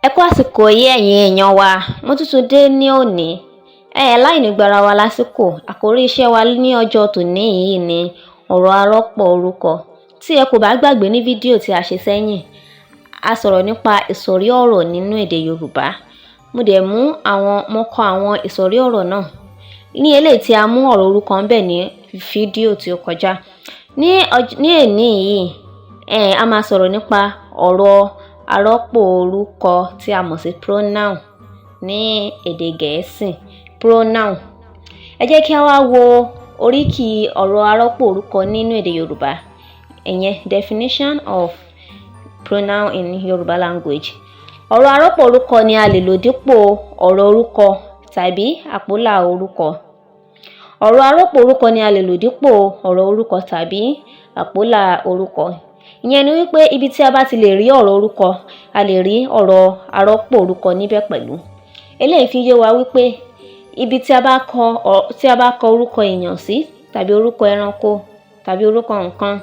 Ẹ kú àsìkò yìí, ẹ̀yin èèyàn wa. Mo tún tún dé ní òní láì ní gbára wa lásìkò. Àkórí iṣẹ́ wa ní ọjọ́ tòní yìí ni ọ̀rọ̀ arọ́pò orúkọ. Tí ẹ kò bá gbàgbé, ní fídíò tí a ṣe sẹ́yìn, a sọ̀rọ̀ nípa ìsọ̀rí ọ̀rọ̀ nínú èdè Yorùbá. Mo dẹ̀ mú àwọn, mo kọ àwọn ìsọ̀rí ọ̀rọ̀ náà ní eléyìí tí a mú ọ̀rọ̀ orúkọ ńbẹ̀ ní fídíò tí ó kọjá. Ní èní yìí, a máa sọ̀rọ̀ nípa ọ̀rọ̀ arọ́pò orúkọ tí a mọ̀ sí pronoun ní èdè Gẹ̀ẹ́sì, pronoun. Ẹ jẹ́ kí a wá wo oríkì ọ̀rọ̀ arọ́pò orúkọ nínú èdè Yorùbá, ìyẹn definition of pronoun in Yoruba language. Ọ̀rọ̀ arọ́pò orúkọ ni a lè lò dípò ọ̀rọ̀ orúkọ tàbí àpólà orúkọ. Ọ̀rọ̀ arọ́pò orúkọ ni a lè lò dípò ọ̀rọ̀ orúkọ tàbí àpólà orúkọ. Ìyẹn ni wípé ibi tí a bá ti lè rí ọ̀rọ̀ orúkọ, a lè rí ọ̀rọ̀ arọ́pò orúkọ níbẹ̀ pẹ̀lú. Eléyìí fi yé wa wípé ibi tí a bá kọ orúkọ èèyàn sí, tàbí orúkọ ẹranko, tàbí orúkọ nǹkan,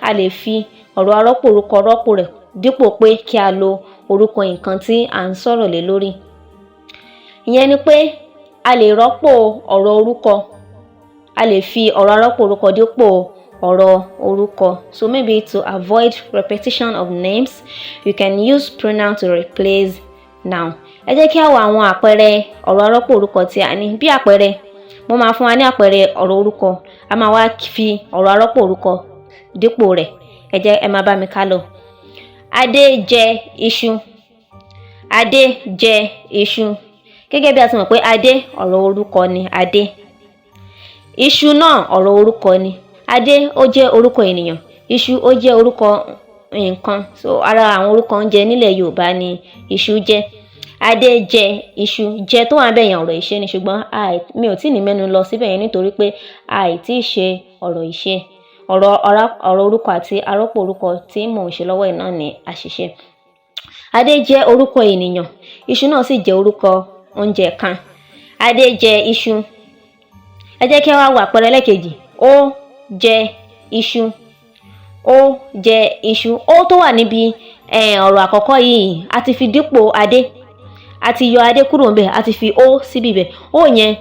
a lè fi ọ̀rọ̀ arọ́pò orúkọ rọ́pò rẹ̀ dípò pé kí a lo orúkọ nǹkan tí à ń sọ̀rọ̀ lé lórí. Ìyẹn ni pé a lè rọ́pò ọ̀rọ̀ orúkọ, a lè fi ọ̀rọ̀ arọ́pò orúkọ dípò ọ̀rọ̀ orúkọ. So maybe to avoid repetition of names, you can use pronoun to replace noun. Ẹ jẹ́ kí á wo àwọn àpẹẹrẹ ọ̀rọ̀ arọ́pò orúkọ tí a ní. Bí àpẹẹrẹ, mo máa fún wa ní àpẹẹrẹ ọ̀rọ̀ orúkọ, a máa wá fi ọ̀rọ̀ arọ́pò orúkọ dípò rẹ̀. Ẹ jẹ́ ẹ máa bá mi ká lọ. Adé jẹ iṣu. Adé jẹ iṣu. Gẹ́gẹ́ bí a ti mọ̀ pé Adé, ọ̀rọ̀ orúkọ ni Adé. Iṣu náà, ọ̀rọ̀ orúkọ ni. Adé, ó jẹ́ orúkọ ènìyàn. Iṣu, ó jẹ́ orúkọ nǹkan. So ara àwọn orúkọ oúnjẹ nílẹ̀ Yorùbá ni iṣu jẹ́. Adé jẹ iṣu. Jẹ tó wà níbẹ̀ yẹn, ọ̀rọ̀ ìṣe ni, ṣùgbọ́n mi ò tí ì ní mẹ́nu lọ síbẹ̀ yẹn nítorí pé a ì tí ì ṣe ọ̀rọ̀ ìṣe. Ọ̀rọ̀ orúkọ àti arọ́pò orúkọ tí mò ń ṣe lọ́wọ́ yìí náà ni àṣìṣe. Adé jẹ́ orúkọ ènìyàn, iṣu náà sì jẹ́ orúkọ oúnjẹ kan. Adé jẹ iṣu. Ẹ jẹ́ kí a wá wo àpẹẹrẹ ẹlẹ́ẹ̀kejì. Ó jẹ iṣu. Ó jẹ iṣu. Ó tó wà níbi ọ̀rọ̀ àkọ́kọ́ yìí, a ti fi dípò Adé. A ti yọ Adé kúrò ńbẹ̀, a ti fi ó síbi ibẹ̀. Ó yẹn,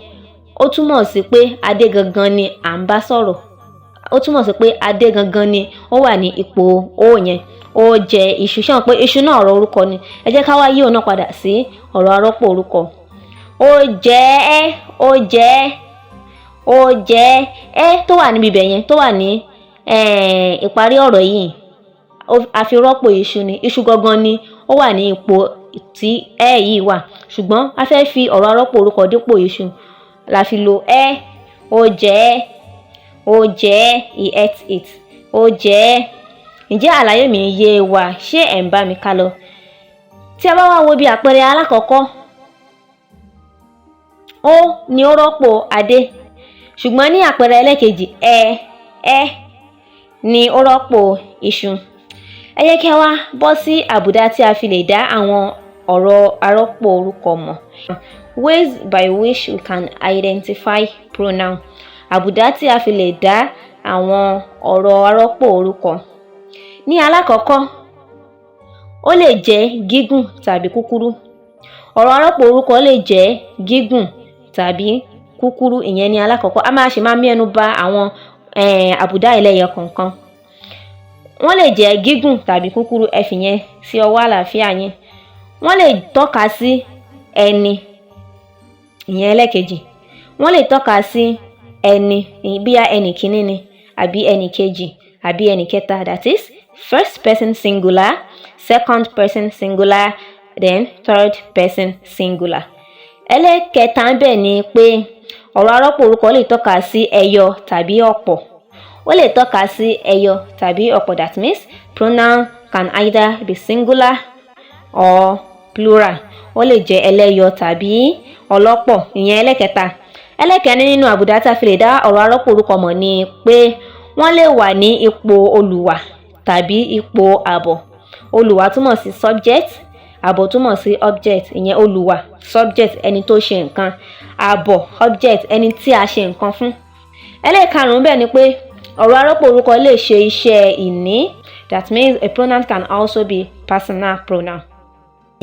ó túmọ̀ sí pé Adé gangan ni à ń bá sọ̀rọ̀. Ó túmọ̀ sí pé Adé gangan ni ó wà ní ipò ó yẹn. Ó jẹ iṣu. Ṣé ẹ mọ̀ pé iṣu náà, ọ̀rọ̀ orúkọ ni? Ẹ jẹ́ ká wá yí òun náà padà sí ọ̀rọ̀ arọ́pò orúkọ. Ó jẹ ẹ́. Ó jẹ ẹ́. Ó jẹ ẹ́ tó wà níbi ibẹ̀ yẹn, tó wà ní ìparí ọ̀rọ̀ yìí, a fi rọ́pò iṣu ni. Iṣu gangan ni ó wà ní ipò tí ẹ́ yìí wà, ṣùgbọ́n a fẹ́ fi ọ̀rọ̀ arọ́pò orúkọ dípò iṣu la fi lo ẹ́. Ó jẹ ẹ́. Ó jẹ ẹ́. He ate it. Ó jẹ ẹ́. Ǹjẹ́ àlàyé mi yé wa? Ṣé ẹ̀ ń bá mi ká lọ? Tí a bá wá wo bí àpẹẹrẹ alákọ̀ọ́kọ́, ó ni ó rọ́pò Adé, ṣùgbọ́n ní àpẹẹrẹ ẹlẹ́ẹ̀kejì, ẹ ni ó rọ́pò iṣu. Ẹ jẹ́ kí a wá bọ́ sí àbùdá tí a fi lè dá àwọn ọ̀rọ̀ arọ́pò orúkọ mọ̀. Ways by which we can identify pronoun. Àbùdá tí a fi lè dá àwọn ọ̀rọ̀ arọ́pò orúkọ. Ní alákọ̀ọ́kọ́, ó lè jẹ́ gígùn tàbí kúkúrú. Ọ̀rọ̀ arọ́pò orúkọ lè jẹ́ gígùn tàbí kúkúrú. Ìyẹn ní alákọ̀ọ́kọ́. A máa ṣì máa mẹ́nu bà àwọn àbùdá yìí lẹ́yọ kọ̀ọ̀kan. Wọ́n lè jẹ́ gígùn tàbí kúkúrú. Ẹ fìyẹn sí ọwọ́ àlàáfíà yín. Wọ́n lè tọ́ka sí ẹni. Ìyẹn ẹlẹ́ẹ̀kejì. Wọ́n lè tọ́ka sí ẹni, bóyá ẹnì kíní ni, àbí ẹnì kejì, àbí ẹnì kẹta. That is first person singular, second person singular, then third person singular. Ẹlẹ́ẹ̀kẹta ńbẹ̀ ni pé ọ̀rọ̀ arọ́pò orúkọ lè tọ́ka sí ẹyọ tàbí ọ̀pọ̀. Ó lè tọ́ka sí ẹyọ tàbí ọ̀pọ̀. That means pronoun can either be singular or plural. Ó lè jẹ́ ẹlẹ́yọ tàbí ọlọ́pọ̀. Ìyẹn ẹlẹ́ẹ̀kẹta. Ẹlẹ́ẹ̀kẹrin nínú àbùdá tí a fi lè dá ọ̀rọ̀ arọ́pò orúkọ mọ̀ ni pé wọ́n lè wà ní ipò olùwà tàbí ipò àbọ̀. Olùwà túmọ̀ sí subject, àbọ̀ túmọ̀ sí object. Ìyẹn olùwà, subject, ẹni tó ṣe nǹkan; àbọ̀, object, ẹni tí a ṣe nǹkan fún. Ẹlẹ́ẹ̀karùn-ún bẹ́ẹ̀ ni pé ọ̀rọ̀ arọ́pò orúkọ lè ṣe iṣẹ́ ìní. That means a pronoun can also be personal pronoun.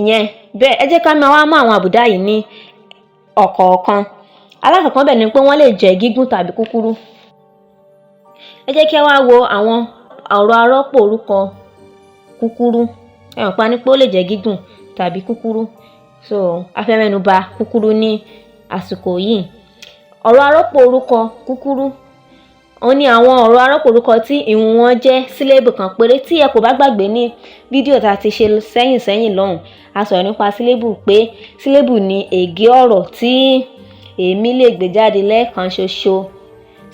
Ìyẹn bẹ́ẹ̀. Ẹ jẹ́ ká máa wá mú àwọn àbùdá yìí ní ọ̀kọ̀ọ̀kan. Alákọ̀ọ́kọ́ bẹ̀ ni pé wọ́n lè jẹ́ gígùn tàbí kúkúrú. Ẹ jẹ́ kí á wá wo àwọn ọ̀rọ̀ arọ́pò orúkọ kúkúrú. Ẹ mọ̀ pé a ní pé ó lè jẹ́ gígùn tàbí kúkúrú, so a fẹ́ mẹ́nu bà kúkúrú ní àsìkò yìí. Ọ̀rọ̀ arọ́pò orúkọ kúkúrú, òun ni àwọn ọ̀rọ̀ arọ́pò orúkọ tí ìwọ̀n wọn jẹ́ sílébù kan péré. Tí ẹ kò bá gbàgbé, ní fídíò tá a ti ṣe sẹ́yìn sẹ́yìn lọ́hùn, a sọ̀rọ̀ nípa sílébù, pé sílébù ni ègé ọ̀rọ̀ tí èémí lè gbé jáde lẹ́ẹ̀kan ṣoṣo.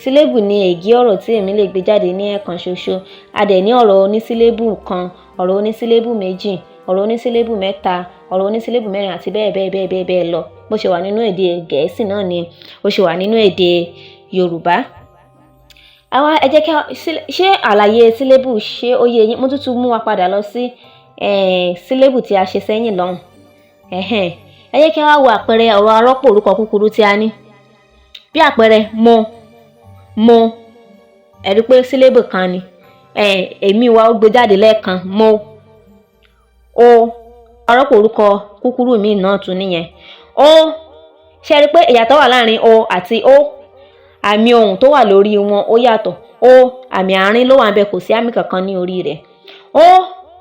Sílébù ni ègé ọ̀rọ̀ tí èémí lè gbé jáde ní ẹ̀ẹ̀kan ṣoṣo. A dẹ̀ ní ọ̀rọ̀ onísílébù kan, ọ̀rọ̀ onísílébù méjì, ọ̀rọ̀ onísílébù mẹ́ta, ọ̀rọ̀ onísílébù mẹ́rin àti bẹ́ẹ̀ bẹ́ẹ̀ bẹ́ẹ̀ bẹ́ẹ̀ bẹ́ẹ̀ lọ. Bó ṣe wà nínú èdè Gẹ̀ẹ́sì náà ni ó ṣe wà nínú èdè Yorùbá. Àwa ẹ jẹ́ kí ṣé àlàyé sílébù, ṣé ó yé yín? Mo tún tún mú wa padà lọ sí sílébù tí a ṣe sẹ́yìn lọ́hùn. Ẹ jẹ́ kí a wá wo àpẹẹrẹ ọ̀rọ̀ arọ́pò orúkọ kúkúrú tí a ní. Bí àpẹẹrẹ, mo, mo. Ẹ rí i pé sílébù kan ni, èémí wa ó gbé jáde lẹ́ẹ̀kan, mo. O, arọ́pò orúkọ kúkúrú míì náà tún nìyẹn, o. Ṣe rí i pé ìyàtọ̀ wà láàrin o àti ó? Àmì ohùn tó wà lórí wọn ó yàtọ̀. O, àmì àárín ló wà níbẹ̀, kò sí àmì kankan ní orí rẹ̀. Ó,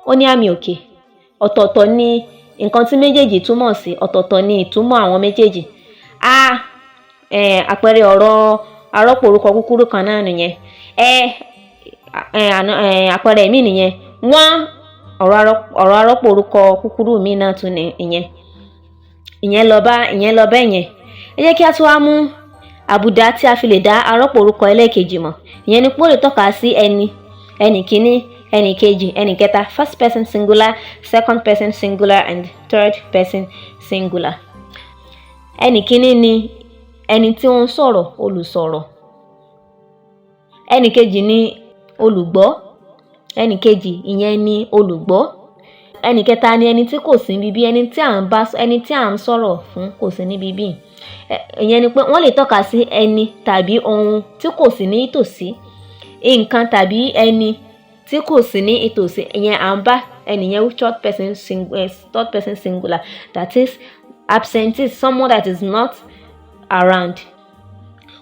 ó ní àmì òkè. Ọ̀tọ̀ọ̀tọ̀ ni nǹkan tí méjèèjì túmọ̀ sí, ọ̀tọ̀ọ̀tọ̀ ni ìtumọ̀ àwọn méjèèjì. A, àpẹẹrẹ ọ̀rọ̀ arọ́pò orúkọ kúkúrú kan náà nìyẹn. Ẹ, àpẹẹrẹ míì nìyẹn. Wọ́n, ọ̀rọ̀ arọ́pò orúkọ kúkúrú míì náà tún ní ìyẹn. Ìyẹn lọ bá ìyẹn lọ bẹ́ẹ̀ yẹn. Ẹ jẹ́ kí a tún wá mú àbùdá tí a fi lè dá arọ́pò orúkọ ẹlẹ́ẹ̀kejì mọ̀. Ìyẹn ni pé ó lè tọ́ka sí ẹni, ẹnì kíní, ẹnì kejì, ẹnì kẹta: first person singular, second person singular and third person singular. Ẹnì kíní ni ẹni tí ó ń sọ̀rọ̀, olùsọ̀rọ̀. Ẹnì kejì ni olùgbọ́. Ẹnì kejì, ìyẹn ni olùgbọ́. Ẹnì kẹta ni ẹni tí kò sí níbí, ẹni tí à ń bá, ẹni tí à ń sọ̀rọ̀ fún kò sí níbí bí. Ìyẹn ni pé wọ́n lè tọ́ka sí ẹni tàbí ohun tí kò sí ní ìtòsí, nǹkan tàbí ẹni tí kò sí ní ìtòsí. Ìyẹn à ń bá ẹnìyẹn, third person singular, that is absentee, someone that is not around.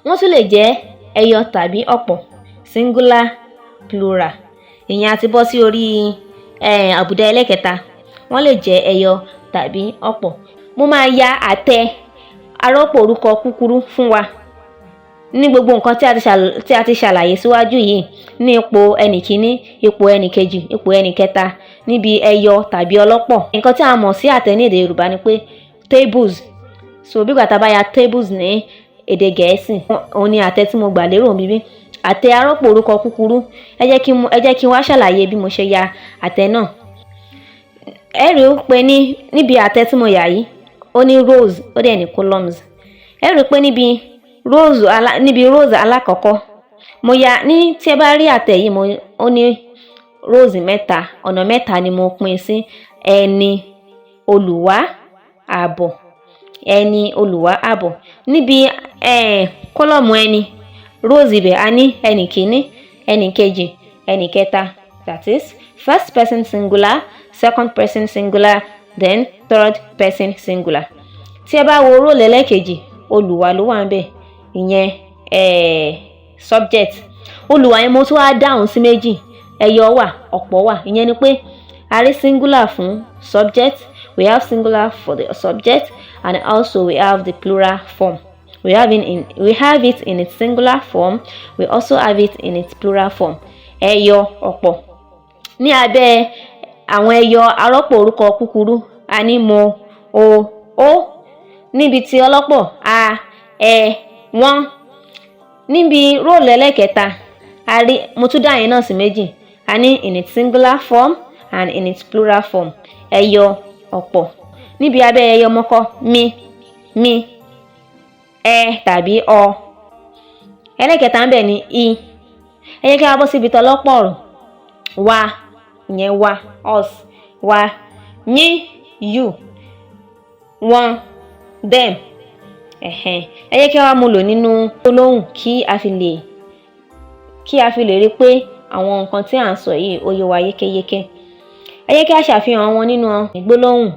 Wọ́n tún lè jẹ́ ẹyọ tàbí ọ̀pọ̀, singular, plural. Ìyẹn a ti bọ́ sí orí àbùdá ẹlẹ́kẹta. Wọ́n lè jẹ́ ẹyọ tàbí ọ̀pọ̀. Mo máa ya àtẹ arọ́pò orúkọ kúkúrú fún wa ní gbogbo nǹkan tí a ti ṣàlàyé síwájú yìí, ní ipò ẹnì kíní, ipò ẹnì kejì, ipò ẹnì kẹta, níbi ẹyọ tàbí ọlọ́pọ̀. Nǹkan tí a mọ̀ sí àtẹ ní èdè Yorùbá ni pé tables. So bí ìgbà tá a bá ya tables ní èdè Gẹ̀ẹ́sì, òun ni àtẹ tí mo gbà lérò níbí, àtẹ arọ́pò orúkọ kúkúrú. Ẹ jẹ́ kí n wá ṣàlàyé bí mo ṣe ya àtẹ náà. Ẹ rí i pé níbi àtẹ tí mo yà yìí, ó ní rows, ó dẹ̀ ní columns. Ẹ rí i pé níbi rows alákọ̀ọ́kọ́ mo ya ní, tí ẹ bá rí àtẹ yìí, mo ó ní rows mẹ́ta. Ọ̀nà mẹ́ta ni mo pín sí: ẹni, olùwá, àbọ̀. Ẹni, olùwá, àbọ̀. Níbi column ẹni, rows ibẹ̀, a ní ẹnì kíní, ẹnì kejì, ẹnì kẹta, that is first person singular, second person singular, then third person singular. Tí ẹ bá wo row ẹlẹ́ẹ̀kejì, olùwà ló wà níbẹ̀, ìyẹn subject. Olùwà yẹn, mo tún wá dáhùn sí méjì: ẹyọ wà, ọ̀pọ̀ wà. Ìyẹn ni pé a rí singular fún subject. We have singular for the subject and also we have the plural form. We have it in its singular form, we also have it in its plural form. Ẹyọ, ọ̀pọ̀. Ní abẹ́ àwọn ẹyọ arọ́pò orúkọ kúkúrú, a ní mo, o, ó. Níbi tí ọlọ́pọ̀, a, ẹ, wọ́n. Níbi row ẹlẹ́kẹta, a rí, mo tún dá yẹn náà sí méjì. A ní in its singular form and in its plural form, ẹyọ, ọ̀pọ̀. Níbi abẹ́ ẹyọ, mo kọ mi, mi, ẹ tàbí ọ. Ẹlẹ́kẹta ń bẹ̀ ní i. Ẹ jẹ́ kí a bọ́ síbi tọlọ́pọ̀ ọ̀rọ̀: wa, ìyẹn wa, us, wa, yín, you, wọn, them. Ẹ̀hẹ́n, ẹ jẹ́ kí a wá mú lò nínú gbólóhùn kí a fi lè rí pé àwọn nǹkan tí à ń sọ yìí, ó yé wa yékéyéké. Ẹ jẹ́ kí a ṣàfihàn wọn nínú gbólóhùn.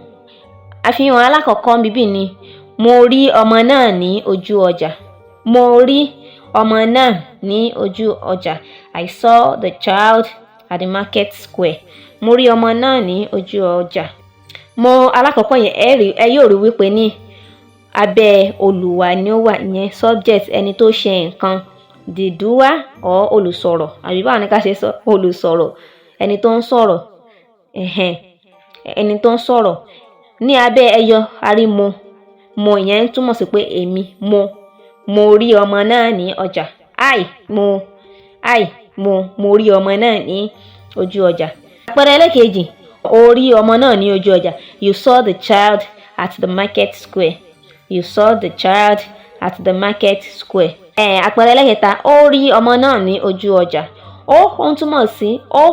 Àfihàn alákọ̀ọ́kọ́ níbí ni mo rí ọmọ náà ní ojú ọjà. Mo rí ọmọ náà ní ojú ọjà. I saw the child at the market square. Mo rí ọmọ náà ní ojú ọjà. Mo alákọ̀ọ́kọ́ yẹn, ẹ rí, ẹ yóò rí wípé ní abẹ́ olùwà ni ó wà, ìyẹn subject, ẹni tó ṣe nǹkan, the doer or olùsọ̀rọ̀, àbí báwo ni ká ṣe sọ? Olùsọ̀rọ̀, ẹni tó ń sọ̀rọ̀, ẹ̀hẹ̀n, ẹni tó ń sọ̀rọ̀. Ní abẹ́ ẹyọ, a rí mo. Mo yẹn túmọ̀ sí pé èmi, mo. Mo rí ọmọ náà ní ọjà. I, mo, I, mo, mo rí ọmọ náà ní ojú ọjà. Àpẹẹrẹ ẹlẹ́kejì, o rí ọmọ náà ní ojú ọjà. You saw the child at the market square. You saw the child at the market square. Àpẹẹrẹ ẹlẹ́kẹta, ó rí ọmọ náà ní ojú ọjà. Ó ń túmọ̀ sí ó,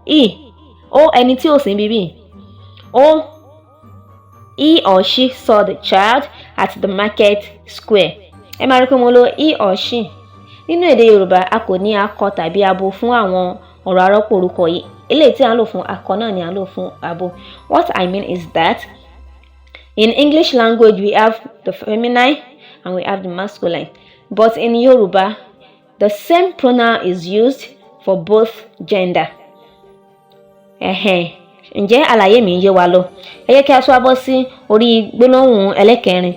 he, ó, ẹni tí ò sí níbí. Ó, he or she saw the child at the market square. Ẹ máa rí pé mo lo he or she. Nínú èdè Yorùbá, a kò ní akọ tàbí abo fún àwọn ọ̀rọ̀ arọ́pò orúkọ yìí. Eléyìí tí à ń lò fún akọ náà ni à ń lò fún abo. What I mean is that in English language, we have the feminine and we have the masculine. But in Yoruba, the same pronoun is used for both gender. Ẹ̀hẹ̀n. Ǹjẹ́ àlàyé mi ń yé wa lọ? Ẹ jẹ́ kí a tún wá bọ́ sí orí gbólóhùn ẹlẹ́kẹrin.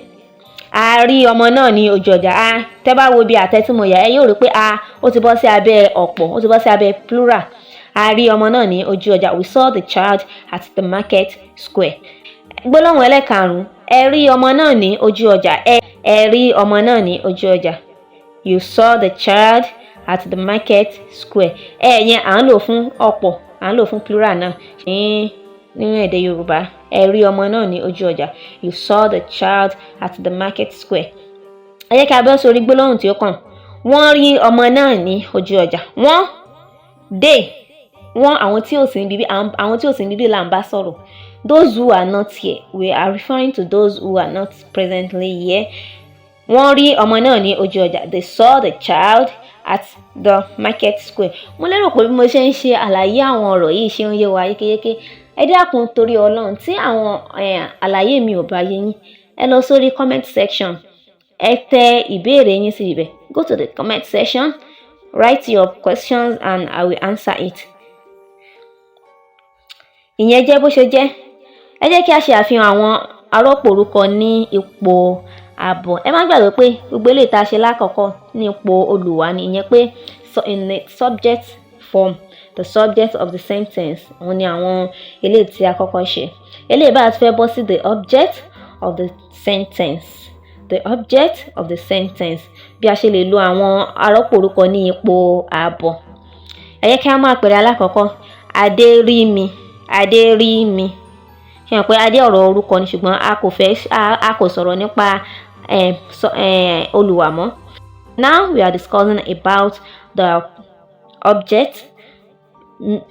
A rí ọmọ náà ní ojú ọjà. A, tẹ́ bá wo bí àtẹ tí mo yà, ẹ yóò rí pé a ó ti bọ́ sí abẹ́ ọ̀pọ̀, ó ti bọ́ sí abẹ́ plural. A rí ọmọ náà ní ojú ọjà. We saw the child at the market square. Gbólóhùn ẹlẹ́karùn-ún, ẹ rí ọmọ náà ní ojú ọjà. Ẹ rí ọmọ náà ní ojú ọjà. You saw the child at the market square. Ẹ yẹn à ń lò fún ọ̀pọ̀, à ń lò fún plural náà ní nínú èdè Yorùbá. Ẹ rí ọmọ náà ní ojú ọjà. You saw the child at the market square. Ẹ jẹ́ kí a bọ́ sórí gbólóhùn tí ó kàn. Wọ́n rí ọmọ náà ní ojú ọjà. Wọ́n, they, wọ́n, àwọn tí ò sí níbí, àwọn tí ò sí níbí là ń bá sọ̀rọ̀. Those who are not here. We are referring to those who are not presently here. Wọ́n rí ọmọ náà ní ojú ọjà. They saw the child at the market square. Mo lérò pé bí mo ṣe ń ṣe àlàyé àwọn ọ̀rọ̀ yìí ṣe ń yé wa yékéyéké. Ẹ dákun, torí Ọlọ́run, tí àwọn àlàyé mi ò bá yé yín, ẹ lọ sórí comment section, ẹ tẹ ìbéèrè yín sí ibẹ̀. Go to the comment section, write your questions and I will answer it. Ìyẹn jẹ́ bó ṣe jẹ́. Ẹ jẹ́ kí a ṣe àfihàn àwọn arọ́pò orúkọ ní ipò àbọ̀. Ẹ má gbàgbé pé gbogbo eléyìí tá a ṣe lákọ̀ọ́kọ́ ní ipò olùwà ni, ìyẹn pé in the subject form, the subject of the sentence, òun ni àwọn eléyìí tí a kọ́kọ́ ṣe. Eléyìí bá a ti fẹ́ bọ́ sí the object of the sentence, the object of the sentence, bí a ṣe lè lo àwọn arọ́pò orúkọ ní ipò àbọ̀. Ẹ jẹ́ kí á mú àpẹẹrẹ alákọ̀ọ́kọ́. Adé rí mi. Adé rí mi. Ṣe hàn pé adé ọ̀rọ̀ orúkọ ni, ṣùgbọ́n a kò fẹ́, a kò sọ̀rọ̀ nípa olùwà mọ́. Now we are discussing about the object.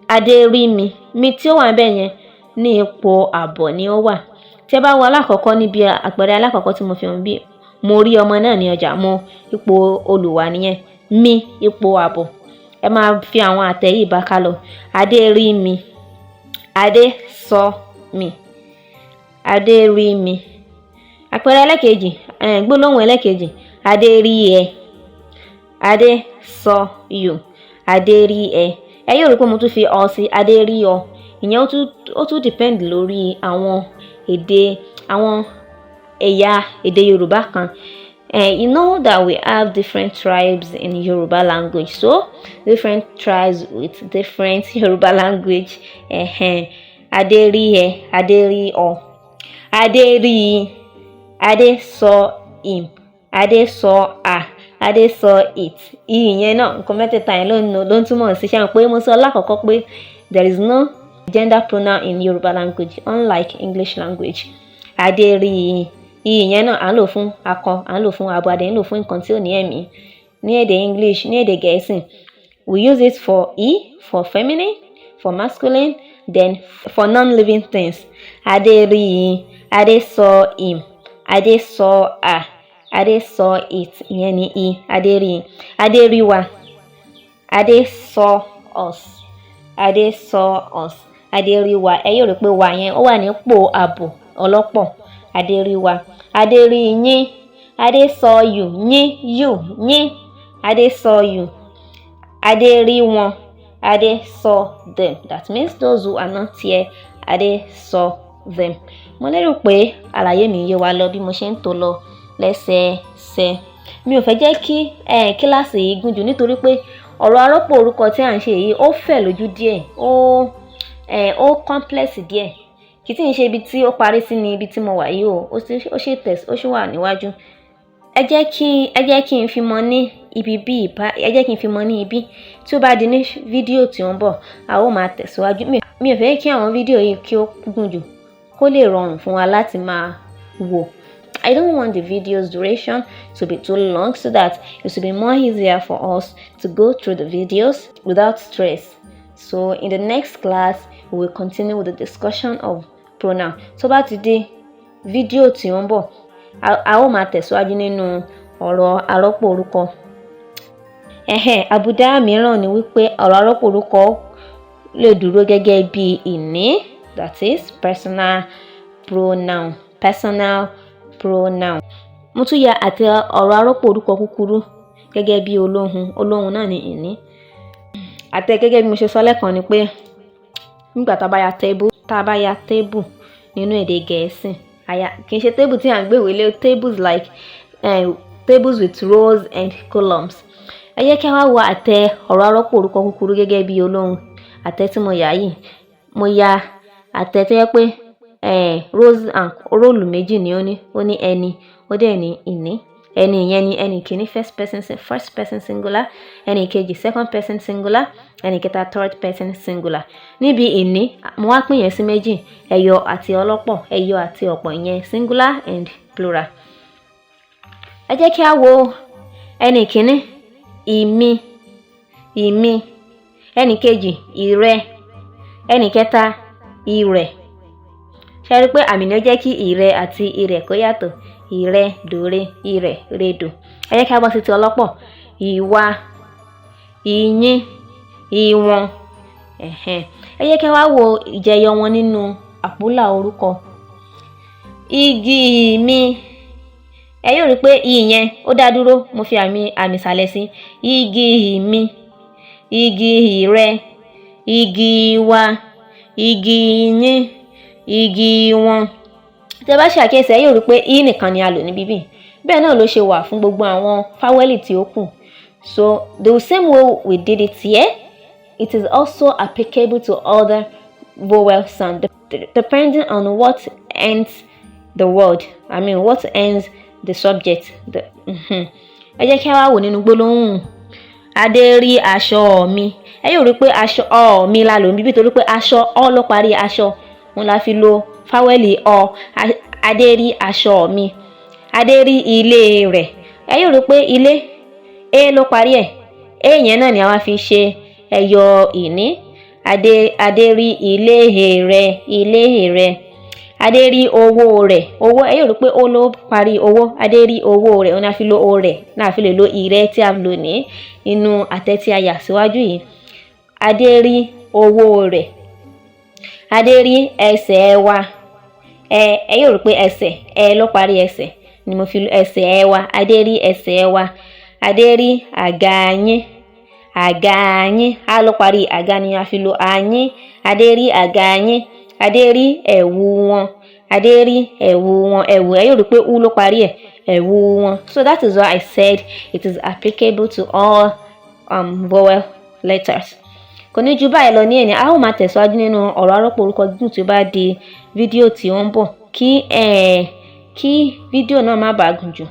Adé rí mi. Mi tí ó wà níbẹ̀ yẹn, ní ipò àbọ̀ ni ó wà. Tí ẹ bá wo alákọ̀ọ́kọ́, níbi àpẹẹrẹ alákọ̀ọ́kọ́ tí mo fi hàn bí, mo rí ọmọ náà ní ọjà, mo, ipò olùwà nìyẹn, mi, ipò àbọ̀. Ẹ máa fi àwọn àtẹ yìí bá ká lọ. Adé rí mi. Adé saw me. Adé rí mi. Àpẹẹrẹ ẹlẹ́kejì, gbólóhùn ẹlẹ́kejì, Adé rí ẹ. Adé saw you. Adé rí ẹ. Ẹ yóò rí pé mo tún fi ọ sí. Adé rí ọ. Ìyẹn ó tún depend lórí àwọn èdè, àwọn ẹ̀yà èdè Yorùbá kan. You know that we have different tribes in Yoruba language, so different tribes with different Yoruba language. Adé rí ẹ, Adé rí ọ. Adé rí i. Adé saw him. Adé saw her. Adé saw it. Ìyẹn náà, nǹkan mẹ́tẹ̀ẹ̀ta yẹn ló ń túmọ̀ sí. Ṣé àwọn pé mo sọ lákọ̀ọ́kọ́ pé there is no gender pronoun in Yoruba language, unlike English language. Adé rí i. Ìyẹn náà, à ń lò fún akọ, à ń lò fún abo, a dẹ̀ ń lò fún nǹkan tí ò ní ẹ̀mí. Ní èdè English, ní èdè Gẹ̀ẹ́sì, we use it for he, for feminine, for masculine, then for non-living things. Adé rí i. Adé saw him. Adé saw her. Adé saw it. Ìyẹn ni i. Adé rí i. Adé rí wa. Adé saw us. Adé saw us. Adé rí wa. Ẹ yóò rí pé wa yẹn, ó wà nípò àbọ̀ ọlọ́pọ̀. Adé rí wa. Adé rí yín. Adé saw you. Yín, you, yín. Adé saw you. Adé rí wọn. Adé saw them. That means those who are not here, Adé saw them. Mo lérò pé àlàyé mi yé wa lọ bí mo ṣe ń tò lọ lẹ́sẹẹsẹ. Mi ò fẹ́ jẹ́ kí kíláàsì yìí gùn jù nítorí pé ọ̀rọ̀ arọ́pò orúkọ tí à ń ṣe yìí, ó fẹ̀ lójú díẹ̀, ó complex díẹ̀. Kì í tí ń ṣe ibi tí ó parí sí ní ibi tí mo wà yìí o, ó ṣe tẹ̀s, ó sì wà níwájú. Ẹ jẹ́ kí n fi mọ ní ibi bí ìbá, ẹ jẹ́ kí n fi mọ ní ibi. Tí ó bá di ní fídíò tí ó ń bọ̀, a ó máa tẹ̀síwájú. Mi ò fẹ́ kí àwọn fídíò yìí kí ó gùn jù kó lè rọrùn fún wa láti máa wò. I don't want the video's duration to be too long so that it will be more easier for us to go through the videos without stress. So in the next class, we will continue with the discussion of pronoun. Tó bá ti di fídíò tí ó ń bọ̀, a ó máa tẹ̀síwájú nínú ọ̀rọ̀ arọ́pò orúkọ. Ẹ̀hẹ̀n, àbùdá mìíràn ni wípé ọ̀rọ̀ arọ́pò orúkọ lè dúró gẹ́gẹ́ bí ìní, that is personal pronoun, personal pronoun. Mo tún ya àti ọ̀rọ̀ arọ́pò orúkọ kúkúrú gẹ́gẹ́ bí olóhùn. Olóhùn náà ni ìní. Àtẹ gẹ́gẹ́ bí mo ṣe sọ lẹ́ẹ̀kan ni pé nígbà tá a bá ya table, tá a bá ya table nínú èdè Gẹ̀ẹ́sì, àyà kì í ṣe table tí à ń gbé ìwé lé, tables like tables with rows and columns. Ẹ jẹ́ kí a wá wo àtẹ ọ̀rọ̀ arọ́pò orúkọ kúkúrú gẹ́gẹ́ bí olóhùn. Àtẹ tí mo yà yìí, mo ya àtẹ tó jẹ́ pé rows and row méjì ni ó ní. Ó ní ẹni, ó dẹ̀ ní ìní. Ẹni ìyẹn ni ẹni kìíní, first person singular, ẹni kejì, second person singular, ẹni kẹta, third person singular. Níbi ìní, mo wá pín yẹn sí méjì: ẹyọ àti ọlọ́pọ̀, ẹyọ àti ọ̀pọ̀, ìyẹn singular and plural. Ẹ jẹ́ kí a wo ẹni kìíní, ìmi, ìmi; ẹni kejì, ìrẹ; ẹni kẹta, ìrẹ̀. Ṣe rí i pé àmì ni ó jẹ́ kí ìrẹ àti ìrẹ̀ kó yàtọ̀? Ìrẹ dòre, ìrẹ̀ redò. Ẹ jẹ́ kí a bọ́ sí ti ọlọ́pọ̀: ìwà, ìyín, ìwọ̀n. Ẹ̀hẹ́n. Ẹ jẹ́ kí a wá wo ìjẹyọ wọn nínú àpólà orúkọ. Igi mi. Ẹ yóò rí i pé i yẹn, ó dá dúró, mo fi àmì ìsàlẹ̀ sí. Igi mi, igi ìrẹ, igi wa, igi yín, igi wọn. Tí ẹ bá ṣàkíyèsí, ẹ yóò rí i pé i nìkan ni a lò níbí bí. Bẹ́ẹ̀ náà ló ṣe wà fún gbogbo àwọn fáwẹ́lì tí ó kù. So the same way we did it here, it is also applicable to other vowel sound depending on what ends the word, I mean, what ends the subject. Ẹ jẹ́ kí a wá wò nínú gbólóhùn "Adé rí aṣọ mi". Ẹ yóò rí i pé aṣọ ọ mi la lò níbí torí pé aṣọ, ọ ló parí aṣọ, òun la fi lo fáwẹ́lì ọ. Adé rí aṣọ mi. Adé rí ilé rẹ̀. Ẹ yóò rí i pé ilé, é ló parí ẹ̀. É yẹn náà ni a wá fi ṣe ẹyọ ìní. Adé rí ilé rẹ̀, ilé rẹ̀. Adé rí owó rẹ̀, owó. Ẹ yóò rí pé ó ló parí owó. Adé rí owó rẹ̀, òun ni a fi lo o rẹ̀ náà, fi lè lo ìrẹ́ tí a lò ní inú àtẹ tí a yà síwájú yìí. Adé rí owó rẹ̀. Adé rí ẹsẹ̀ wa. Ẹ yóò rí pé ẹsẹ̀, ẹ ló parí ẹsẹ̀, ni mo fi lo ẹsẹ̀ ẹ wa. Adé rí ẹsẹ̀ wa. Adé rí àga yín, àga yín. Á ló parí àga, ni a fi lo àyín. Adé rí àga yín. Adé rí ẹ̀wù wọn. Adé rí ẹ̀wù wọn, ẹ̀wù. Ẹ yóò rí pé u ló parí ẹ̀, ẹ̀wù wọn. So that is why I said it is applicable to all vowel letters. Kò ní ju báyìí lọ ní ẹ̀ní. A ó máa tẹ̀síwájú nínú ọ̀rọ̀ arọ́pò orúkọ gígùn tí ó bá di fídíò tí ó ń bọ̀, kí fídíò náà má bàa gùn jù.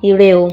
Ire o.